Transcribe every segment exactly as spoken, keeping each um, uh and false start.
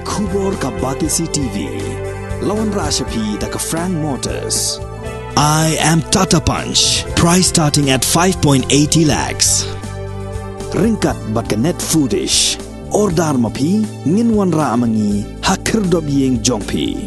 Khubor ka Batesi T V. La wanrah sha phi da ka Frank Motors. I am Tata Punch. Price starting at five point eighty lakhs. Ryngkat bad ka Net Foodish. Order ma phi, ngin wanrah ma ngi ha khyrdop ïing jong phi.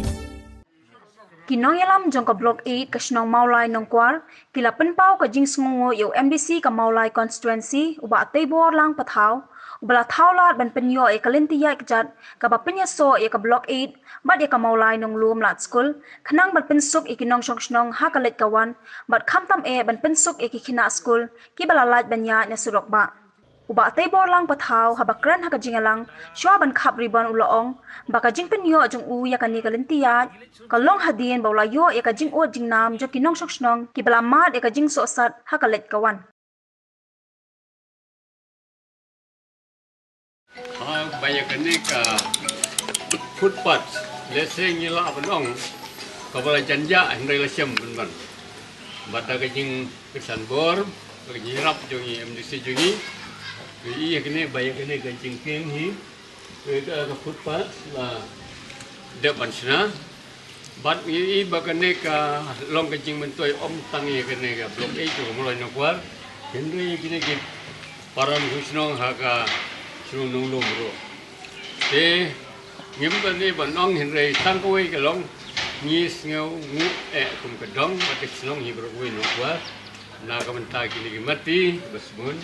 Ki nongïalam jong ka Block eight ka shnong Mawlai Nongkwar, ki la pynpaw ka jingsngewnguh ïa u M D C ka Mawlai Constituency, u Bah Teibor Lang Pathaw, uba la thaw lad ban pynïoh ïa ka lynti ïaid kjat kaba pynïasoh ïa ka Block eight bad ïa ka Mawlai Nonglum Lad Skul, khnang ban pynsuk ïa ki nongshong shnong ha ka leit ka wan, bad khamtam eh ban pynsuk ïa ki khynnah skul kiba la lait ban ïaid na surok bah. U Bah Teibor Lang Pathaw haba kren ha ka jingïalang shuwa ban khap ribbon u la ong ba ka jingpynïoh jong u ïa kane ka lynti ïaid ka long hadien ba u la ïoh ïa ka jingud jingnam jong ki nongshong shnong kiba la mad ïa ka jingsohsat ha ka leit ka wan. Ha, ba ïa kane ka footpath, lehse ngi lah ban ong kaba la jan jah hynrei la shem pynban. Bad da ka jingkyrshan bor, ka jingïarap jong i M D C jong i, ngi ïohi ïa kane ba ïa kane ka jingkieng hi, ka, ka footpath la dep ban shna. Bad ngi ïohi ba kane ka long ka jingmyntoi ym tang ïa kane ka Block eight jong ka Mawlai Nongkwar, hynrei ïa kine ki para nongshong shnong ha ka shnong Nonglum ruh. Te ngim don ei ban ong hynrei tang kawei ka long, ngi sngewnguh eh kum ka dong bad ka shnong hi baroh kawei Nongkwar na ka bynta kine ki mati ba sbun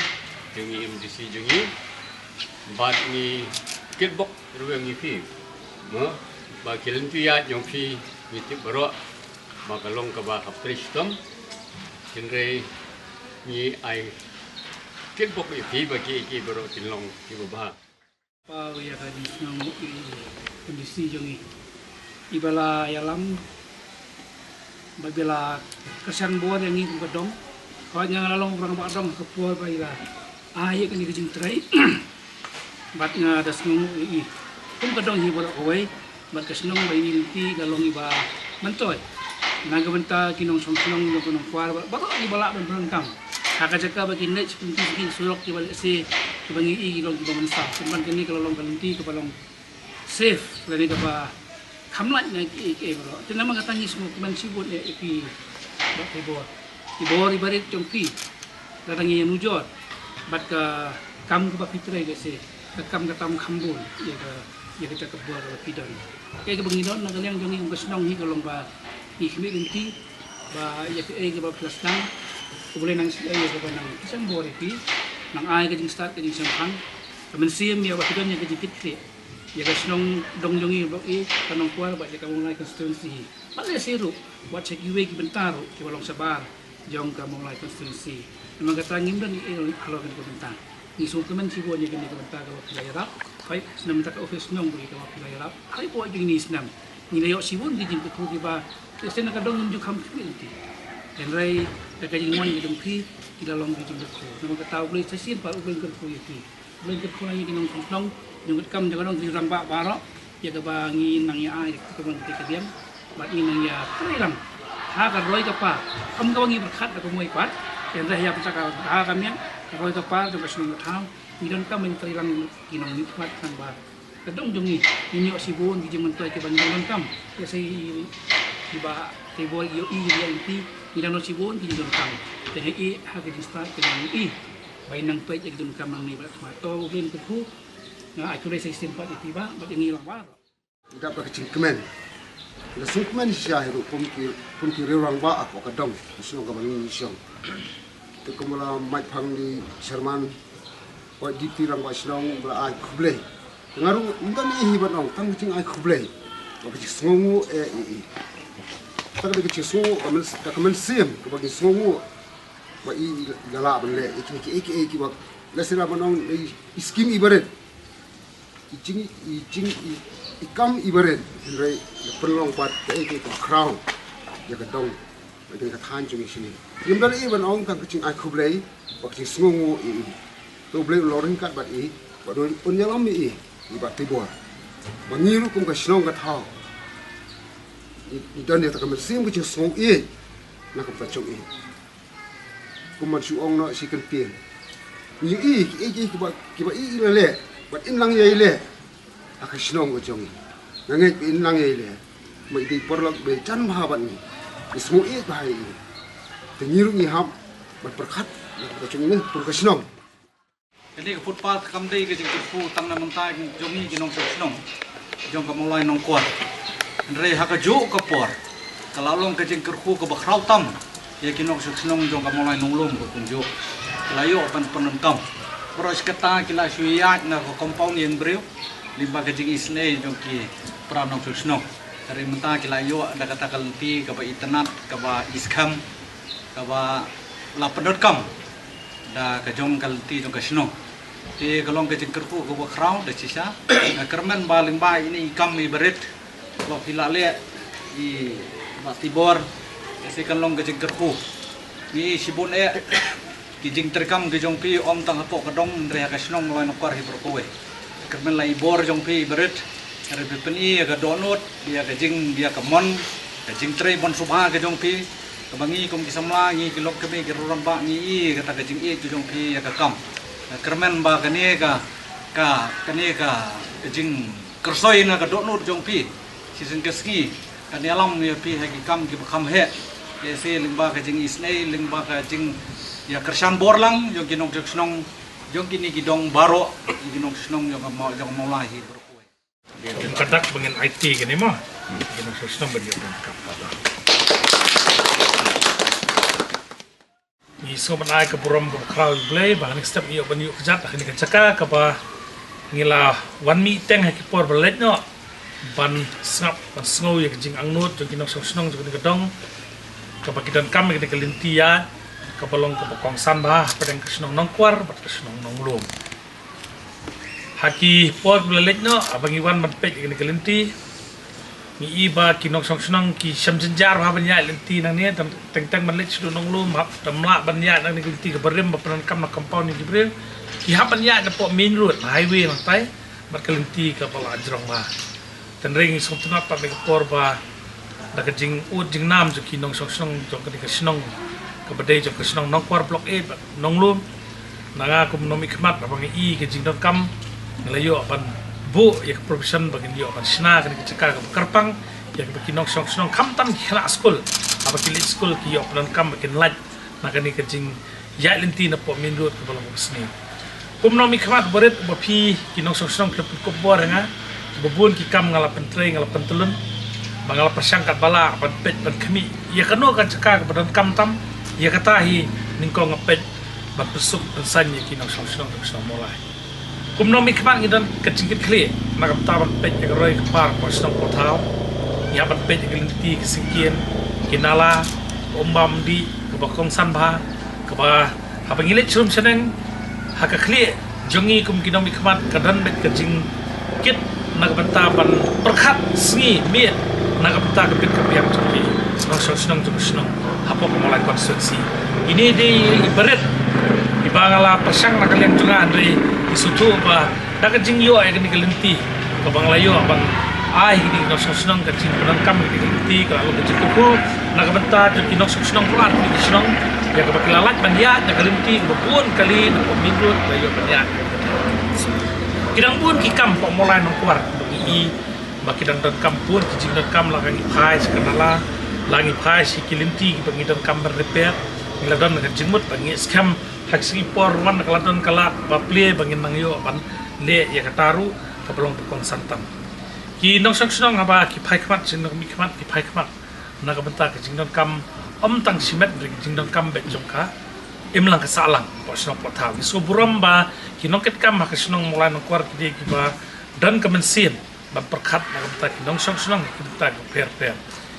jong i M D C jong i. Bad ngi kitbok ruh ïa phi, mo, ba ki lynti ïaid jong phi ngi tip baroh ba ka long kaba hapdeng shitom. Hynrei ngi ai kitbok ïa phi ba kiei kiei baroh kin long kiba bha. Paw ïa ka jingsngewnguh i M D C jong i, iba la ïalam bad ba la kyrshan bor ïa ngi kum ka dong. Hooid, nga la long u rangbah dong ha ka por ba i la ai ïa kane ka jingtrei. Bad nga da sngewnguh ïa i kum ka dong hi baroh kawei. Bad ka shnong ba ïa ngi lynti ka long iba myntoi na ka bynta ki nongshong shnong jong ka Nongkwar bad baroh kiba lah ban pyndonkam ha ka jaka ba kin leit sha ki lynti sha ki surok kiba lehse kiba ngi i ki long kiba mynsaw. Pynban kane ka la long ka lynti kaba long safe lane kaba kham lait na kiei kiei baroh. Te namar kata ngi sngewkmen shibun ïa phi Bah Teibor. I bor iba rit jong phi lada ngi ïanujor bad ka kam kaba phi trei, lehse ka kam kata ym kham bun ïa ka, ïa kata ka bor kaba phi don. Kaei kaba ngi don na ka liang jong ngi kum ka shnong hi ka long ba ngi khmih lynti ba ïa kaei kaba phi la sdang, U Blei nang sngewbha ïa kaba nang kyrshan bor ïa phi, nang ai ka jingstad ka jingshemphang, ka mynsiem ïa ba phi don ïa ka jingkit khlieh ïa ka shnong dong jong ngi, Block eight, ka Nongkwar bad ïa ka Mawlai constituency hi. Bad lehse ruh wat sha kiwei ki bynta ruh kiba long shabar jong ka Mawlai constituency. Namar kata ngim don ei ei halor kane ka bynta. Ngi sngewkmen shibun ïa kane ka bynta kaba phi la ïarap. Hooid, na ka bynta ka ophis shnong ruh kaba phi la ïarap. Haduh ba jong ngi snem ngi la ïoh shibun ki jingkyrkhu kiba lehse na ka dong ngim ju kham khmih lynti. Hynrei da ka jingwan ka jong phi ki la long ki jingkyrkhu. Namar kata U Blei sa shisien pat U Blei un kyrkhu ïa phi. Blei kyrkhu ïa ki nongshong shnong, nongkit kam jong ka dong, ki rangbah baroh, ïa kaba ngi nang ïa ai, ïa ka mon ka diang, bad ngi nang ïa trei lang ha ka roi ka par. Ym kaba ngi pyrkhat da ka mui pat, hynrei ïa pyrkhat ha ka miang, ka roi ka par jong ka shnong ka thaw, ngi donkam ban trei lang ki nongmihkhmat tang ba ka dong jong ngi, ngin ïoh shibun ki jingmyntoi kiba ngi donkam. Ïa sa i, i, i Bah Teibor ïohi ïa lynti, ngi donkam shibun ki jingdonkam. Te ha i, ha ka jingstad ka jong ngi. Ba in nang peit ïa ki jingdonkam nangne bad khmat. To U Blei un kyrkhu. Nga ai khublei sa shisien pat ïa phi bah bad ïa ngi lang baroh. Ngi dap da ka jingkmen. Nga sngewkmen shisha hi ruh kum ki, kum ki riew rangbah ha ka dong ka shnong kaba ngi shong. Te kum ba la mait phang di chairman, wat di ki rangbah shnong ba la ai khublei. Te nga ruh ym don ei ei ban ong tang ka jingai khublei. Ba ka jingsngewnguh eh ei ei. Tang ka jingsngewnguh ka myn, ka mynsiem kaba jingsngewnguh. Ba i, i la lah ban leh, i, i, i, i, i, ba, lehse lah ban ong, i, i skim i barit. I jing, i jing, i, i kam i barit. Hynrei, la pynlong pat, ka, i, i, ka khraw. Ïa ka dong. Ba ïa ka thaiñ jong i shini. Ngim don i ban ong tang ka jingai khublei, ba ka jingsngewnguh i, i. To U Blei un long ryngkat bad i, bad un, un ïalam i, i Bah Teibor. Ba ngi ruh kum ka shnong ka thaw. I, i don ïa ta ka mynsiem ka jingsngew i. Na ka bynta jong i. Kumba shu ong noh shi kyntien. Ngi ïohi, kiei kiei kiba, kiba i i la leh, bad in nang ïai leh. Ha ka shnong ka jong ngi. Nga ngeit ba in lang ïa i leh. Ba i dei i paralok ba jan bha bad ngi. Ngi sngewbha ïa i. Te ngi ruh ngi hap ban pyrkhat. Ka jong ngi pur ka shnong. Kane ka footpath kam dei ka jingkyrkhu tang na mynta jong ngi ki nongshong shnong jong ka Mawlai Nongkwar. Hynrei ha kajuh ka por ka la long ka jingkyrkhu kaba khraw tam ïa ki nongshong shnong jong ka Mawlai Nonglum ka kumjuh. Ki la ïoh ban pyndonkam. Baroh shi katta ki la shu ïaid na ka compound ïing briew lyngba ka jingisynei jong ki para nongshong shnong. Hynrei mynta ki la ïoh da kata ka lynti kaba itynnad, kaba iskhem, kaba la pyndonkam da ka jong ka lynti jong ka shnong. Te ka long ka jingkyrkhu kaba khraw da shisha. Nga kyrmen ba lyngba ine i kam iba rit, lok i la leh i Bah Tibor, te kan long ka jingkyrkhu. Ngi shibun eh ki jingtrei kam ki jong phi ym tang hapoh ka dong, hynrei ha ka shnong Mawlai Nongkwar hi baroh kawei. Kyrmen la i bor jong phi iba rit, hynrei phi pyni ïa ka dohnud, ïa ka jing, ïa ka mon, ka jingtrei ban sngewbha ka jong phi. Kaba ngi kum ki samla, ngi ki lok kmie, ki rangbah, ngi i kata ka jingïeit jong phi ïa ka kam. Kyrmen ba kane ka, ka, kane ka, ka jingkyrsoi na ka dohnud jong phi shisien ka sngi kan ïalam ïa phi ha ki kam kiba kham heh. Ïa se lyngba ka jingisynei, lyngba ka jing, ïa kyrshan bor lang jong ki nongshong shnong jong kine ki dong baroh, ki nongshong shnong jong ka Maw-, jong ka Mawlai hi baroh kawei. Ka dak ba ngin aiti kane mo. Kane shu snem ba ngin dak. Ngi sngewbha ban ai ka burom kaba khraw ïa U Blei ba ha kane ka step ngi ïoh ban ïoh kjat ha kane ka jaka kaba ngi la wan mih teng ha ki por ba leit noh ban sngap ban sngew ïa ka jingangnud jong ki nongshong shnong jong kane ka dong kaba ki donkam ïa kane ka lynti ïaid kaba long kaba kongsan bha hapdeng ka shnong Nongkwar bad ka shnong Nonglum. Ha ki por ba la leit noh, haba ngi wan ban peit ïa kane ka lynti, ngi i ba ki nongshong shnong ki shem jynjar bha ban ïaid lynti nangne, tang teng teng ban leit sha Nonglum, hap, ym lah ban ïaid nangne ka lynti kaba rim ba pyndonkam na compound ïa ki briew. Ki hap ban ïaid napoh main road, na highway nangtai, bad ka lynti kaba la jrong bha. Hynrei ngi sngewtynnat pat ha ka por ba da ka jingud jingnam jong ki nongshong shnong jong kane ka shnong kaba dei jong ka shnong Nongkwar Block eight bad Nonglum. Na nga kum u nongmihkhmat haba ngi i ka jingdonkam ngi la ïoh ban buh ïa ka provision ba ngin ïoh ban shna kane ka jaka kaba kyrpang ïa kaba ki nongshong shnong khamtam ki khynnah skul haba ki leit skul ki ïoh pyndonkam ba kin lait na kane ka jingïaid lynti napoh main road kaba long kaba sniew. Kum u nongmihkhmat barit ba phi ki nongshong shnong phi la pynkup bor ïa nga, ba bun ki kam nga la pyntrei, nga la pyntlun, ba nga la pyrshang katba lah ban peit ban khmih ïa kano ka jaka kaba donkam tam, ïa kata hi nyngkong nga peit ban pynsuk pynsaiñ ïa ki nongshong shnong jong ka shnong Mawlai. Kum u nongmihkhmat ngi don ka jingkitkhlieh na ka bynta ban peit ïa ka roi ka par ka shnong ka thaw. Ngi hap ban peit ïa ka lynti ka syngkien, ki nala, ka umbam dih kaba kongsan bha, kaba haba ngi leit sha rum sha neng ha ka khlieh jong ngi kum ki nongmihkhmat ka don beit ka jingkit na ka bynta ban pyrkhat sngi miet na ka bynta ka bit ka biang jong ki nongshong shnong jong ka shnong hapoh ka Mawlai constituency. Ine dei i barit iba nga la pyrshang na ka liang jong nga hynrei i sngewthuh ba da ka jingïoh ïa kane ka lynti kaba nga la ïoh ban ai ha kine ki nongshong shnong ka jingpyndonkam ïa kane ka lynti ka la long ka jingkyrkhu na ka bynta jong ki nongshong shnong palat kine ki shnong ïa kaba ki la lait ban ïaid na ka lynti kaba bun kali na ka main road ka la ïoh ban ïaid. Ki dang bun ki kam hapoh Mawlai Nongkwar ba ngi i ba ki dang donkam bun ki jingdonkam la ka ngi phai sha ka nala la ngi phai sha ki lynti kiba ngi donkam ban repair ngi la don ka jingmut ba ngi skhem ha ki sngi por wan ka la don ka lad ba plie ba ngin nang ïoh ban leh ïa kata ruh kaba long ba kongsan tam. Ki nongshong shnong haba ki phai khmat, ki nongmihkhmat ki phai khmat na ka bynta ka jingdonkam ym tang shimet hynrei ka jingdonkam beit jong ka imlang ka sahlang hapoh shnong hapoh thaw. Ngi sngewburom ba ki nongkitkam ha ka shnong Mawlai Nongkwar ki dei kiba don ka mynsiem ban pyrkhat na ka bynta ki nongshong shnong ki bynta ki pher pher.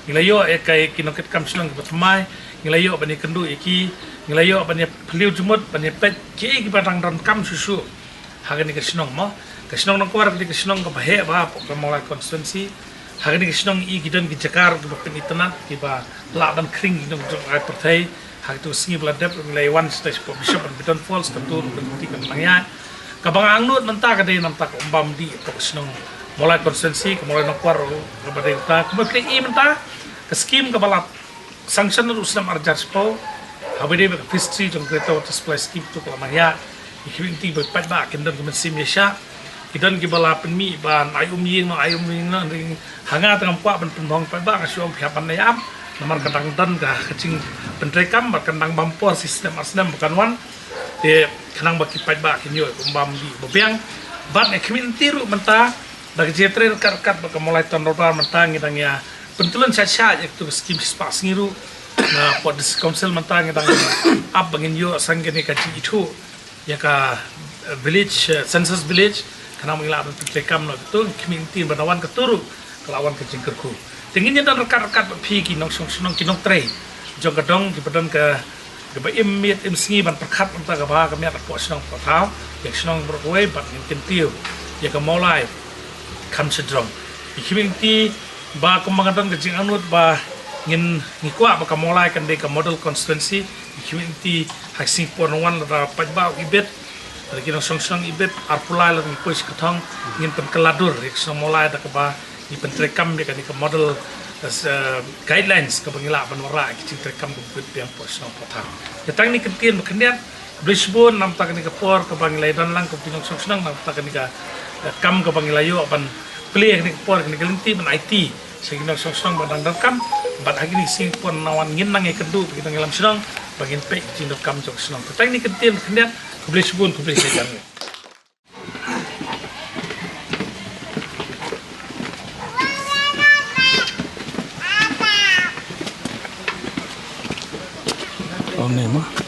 Ngi la ïoh ïa ki nongkitkam shnong kiba thymmai, ngi la ïoh ban ïakynduh ïa ki, ngi la ïoh ban ïaphylliew jingmut ban ïapeit kiei kiba dang donkam shuh shuh ha kane ka shnong mo. Ka shnong Nongkwar ka dei ka shnong kaba heh bha hapoh ka Mawlai constituency. Ha kane ka shnong i ki don ki jaka ruh kiba pynitynnad kiba lah ban khring ki nongjngohkai pyrthei. Ha kito ki sngi ba la dep ngi la wan sha Bishop and Beddon Falls ka tur ka lynti ka nang ïaid. Kaba nga angnud mynta ka dei namar ka umbam dih hapoh ka shnong Mawlai constituency ka Mawlai Nongkwar ruh kaba dei uta kumba phi i mynta ka skim kaba la sanction ruh snem arjar shiphew. Haba dei ba ka phase three jong Greater Water Supply Scheme tu ka la mang ïa ki khmih lynti ba paidbah kin don ka mynsiem ïa shah. Ki don kiba la pynmih ban ai um ïing noh, ai um ïing noh, ring ha nga tang kwah ban pynbong paidbah, nga shu ong phi hap ban ai am. Namar ka dang don ka jingpyntreikam bad ka dang bam por shi snem ar snem ba kan wan. Te khnang ba ki paidbah kin ïoh kum bam bi ba biang. Bad nga khmih lynti ruh mynta da ka jingtrei ryngkat ryngkat bad ka Mawlai Town Dorbar mynta ngi dang ïa pyntylun sha sha ïa katu ka skim shispah sngi ruh. Na pdeng District Council mynta ngi dang ap ba ngin ïoh sang kane ka jingithuh ïa ka, eh, village, eh, census village, khnang ba ngin lah ban pyntreikam noh katu, khmih lynti ba da wan katu ruh ka la wan ka jingkyrkhu. Te ngin ïa don ryngkat ryngkat bad phi ki nongshong shnong, ki nongtrei jong ka dong, kiba don ka, kiba im miet im sngi ban pyrkhat mynta kaba ka miat hapoh shnong hapoh thaw, ïa ka shnong baroh kawei bad ngin kyntiew ïa ka Mawlai kham shajrong. Ngi khmih lynti ba kumba nga don ka jingangnud ba ngin, ngi kwah ba ka Mawlai kan dei ka model constituency. Ngi khmih lynti ha ki sngi por nang wan lada paidbah u ibit, lada ki nongshong shnong ibit, arphew lai lada ngi poi sha ka thong, ngin pynkylla dur ïa ka shnong Mawlai da kaba ngi pyntreikam ïa kane ka model, eh, guidelines kaba ngi lah ban wanrah ïa ki jingtreikam kaba bit biang hapoh shnong hapoh thaw. Ïa tang kine ki kyntien ba khyndiat, khublei shibun namar kane ka por kaba ngi la ïa don lang kum ki nongshong shnong, namar kane ka, eh, kam kaba ngi la ïoh ban plie kane ka por, kane ka lynti ban aiti sha ki nongshong shnong ba dang donkam, bad ha kine ki sngi por nang wan ngin nang ïakynduh bad ki nongïalam shnong ba ngin peit ki jingdonkam jong ka shnong. Te tang kine ki kyntien ba khyndiat, khublei shibun, khublei shihajar. Ong ne ma.